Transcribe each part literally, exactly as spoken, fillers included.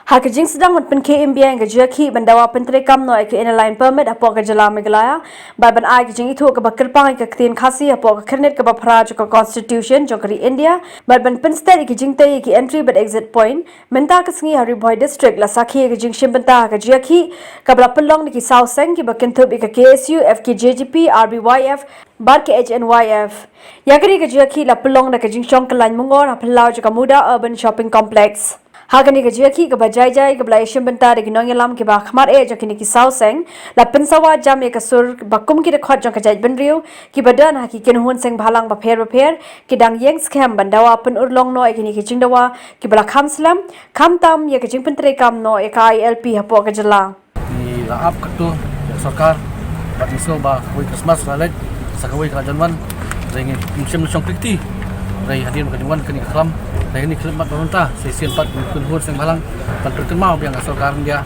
Ha ka jingsdang ban pynkhie im biang ïa ka jingïakhih ban dawa pyntreikam noh ïa ka Inner Line Permit hapoh ka jylla Meghalaya bad ban ai ka jingithuh kaba kyrpang ïa ka ktien Khasi hapoh ka khyrnit kaba phra jong ka Constitution jong ka ri India bad ban pynsted ïa ka jingtei ïa ki entry bad exit point, mynta ka sngi ha Ri Bhoi District la sakhi ïa ka jingshim bynta ha ka jingïakhih kaba la pynlong da ki saw seng kiba kynthup ïa ka K S U, F K J G P, R B Y F bad ka H N Y F. Ïa kane ka jingïakhih la pynlong da ka jingshong kyllain mungor ha phyllaw jong ka Muda Urban Shopping Complex. Ha kane ka jingïakhih kaba jai jai kaba la ïashim bynta da ki nongïalam kiba khmat eh jong kine ki saw seng, la pynsawa jam ïa ka sur ba kum ki dkhot jong ka jaitbynriew kiba don ha ki kynhun seng bhalang bapher bapher ki dang ïeng skhem ban dawa pynurlong noh ïa kine ki jingdawa kiba la kham slem, khamtam ïa ka jingpyntreikam noh ïa ka I L P hapoh ka jylla. Ngi la ap katto ïa ka sorkar bad ngi sngew ba kawei ka Christmas la leit sa kawei ka la jan wan. Hynrei ngim shym la shong kti. Hynrei hadien ba ka jingwan kane ka khlam, hynrei kane ka khyllipmat ba mynta sa shisien pat ngi kynhun seng bhalang ban pynkynmaw biang ïa ka sorkar India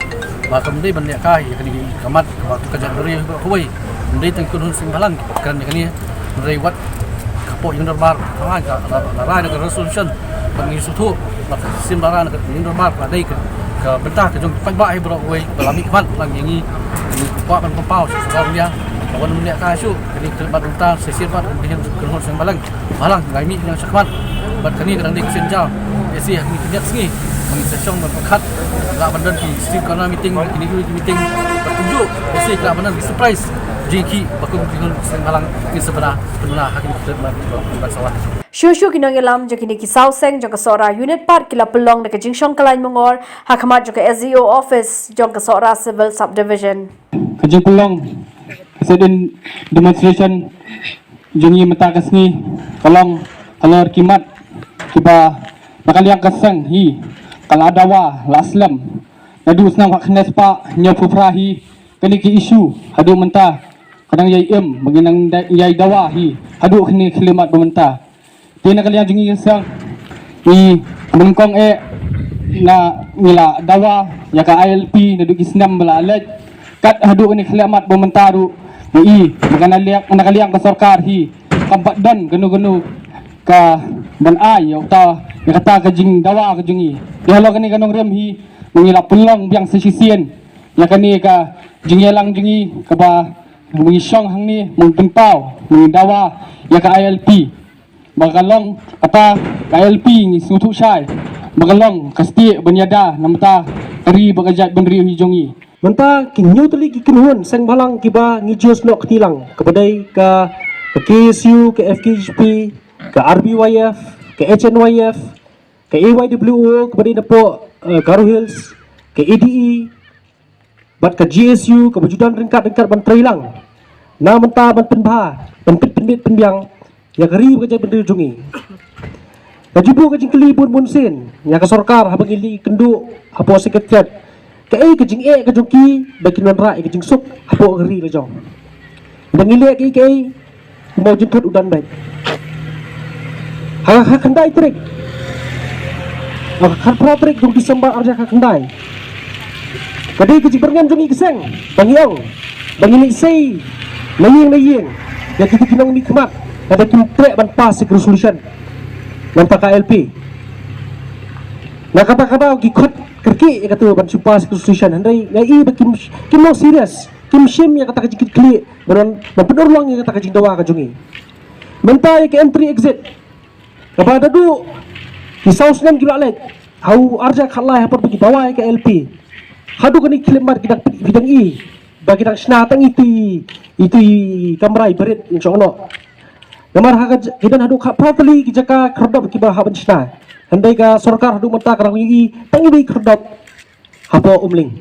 ba kam dei ban leh kai ïa kane ka mat kaba ka jaitbynriew baroh kawei. Ym dei tang kynhun seng bhalang ki kren ïa kane, hynrei wat hapoh ïing dorbar ka la, la, la rai na ka resolution. Bad ngi sngewthuh ba ka shisien ba la rai na ka ïing dorbar ka la dei ka, ka bynta ka jong ki paidbah hi baroh kawei ba la mihkhmat lang ïa ngi. Ngi kwah ban pynpaw sha ka sorkar India ba wan ym leh kai shuh. Kane ka khyllipmat ba mynta sa shisien pat kynhun, kynhun seng bhalang, bhalang ngi mih nang shakhmat. Bad kane ka dang dei ka sien jia. Ïa shi ha kine ki miet sngi ba ngi sa shong ban pyrkhat, lah ban don ki street corner meeting, kine ki meeting. Bad kumjuh ïa shi lah ban don ki surprise jingïakhih ba kum kynhun seng bhalang ngin sa pynbna, pynbna ha kine ki khyllipmat ba mynta sa wan. Shuh shuh ki nongïalam jong kine ki saw seng jong ka Sohra Unit pat ki la pynlong da ka jingshong kyllain mungor ha khmat jong ka S D O office jong ka Sohra Civil Subdivision. Ka jingpynlong ka sit-in demonstration jong ngi mynta ka sngi ka long halor ki mat kiba na ka liang ka seng hi ka la dawa la slem naduh snem khatkhyndai spah hynñiewphew phra hi. Kane ki issue haduh mynta ka dang ïai im ba ngi nang da-, ïai dawa hi haduh kane ka khyllipmat ba mynta. Te na ka liang jong ngi ka seng, ngi nyngkong eh na ngi la dawa ïa ka I L P naduh ki snem ba la leit. Kat haduh kane ka khyllipmat ba mynta ruh ngi i ba ka na liang, na ka liang ka sorkar hi kam pat don kano kano ka ban ai ïa uta, ïa kata ka jingdawa ka jong ngi. Te halor kane ka nongrim hi ba ngi la pynlong biang sa shisien ïa kane ka jingïalang jong ngi kaba ngi shong hangne, ngi pynpaw, ngi dawa ïa ka I L P. Ba ka long kata ka I L P ngi sngewthuh shai ba ka long ka stieh ban ïada na ka bynta ka ri bad ka jaitbynriew hi jong ngi. Mynta ki hynñiew tylli ki kynhun seng bhalang kiba ngi jus noh kti lang, kaba dei ka, ka K S U, ka F K J P, ka R B Y F, ka H N Y F, ka A Y W O kaba dei napoh, eh, Garo Hills, ka A D E, bad ka G S U kaba ju don ryngkat ryngkat ban trei lang na mynta ban pynbha, ban pynbit pynbiang ïa ka ri bad ka jaitbynriew jong ngi. Ka ju buh ka jingkylli bun bun sien ïa ka sorkar haba ngi leit kynduh hapoh Secretariat, kaei ka jingeh ka jong ki ba kin wanrah ïa ka jingsuk hapoh ka ri la jong. Ba ngi leh kaei kaei, u mawjynthut u don beit. Ha, ha khyndai tarik, ha khatphra tarik jong December arhajar khatkhyndai, ka dei ka jingbyrngem jong ngi ka seng ba ngi ong ba ngin ïasei na ïing na ïing ïa kita ki nongmihkhmat lada kim treh ban pass ïa ka resolution na ka bynta ka I L P. Na kata ka daw ki khot kyrkieh ïa kata ban shu pass ïa ka resolution, hynrei nga i ba kim, kim long serious, kim shim ïa kata ka jingkitkhlieh ban, ban pynurlong ïa kata ka jingdawa ka jong ngi. Mynta ïa ka entry exit kaba naduh ki saw snem ki la leit, ha u arhajar khatlai ha por ba ki dawa ïa ka I L P, haduh kane ka khyllipmat ki dang, ki dang i ba ki dang shna tang itu i, itu i kamra i barit, ngi shu ong noh. Namar ha ka j-, ki don haduh khatphra tylli ki jaka khyrdop kiba hap ban shna, hynrei ka sorkar haduh mynta ka dang ïohi tang iwei i khyrdop hapoh Umling.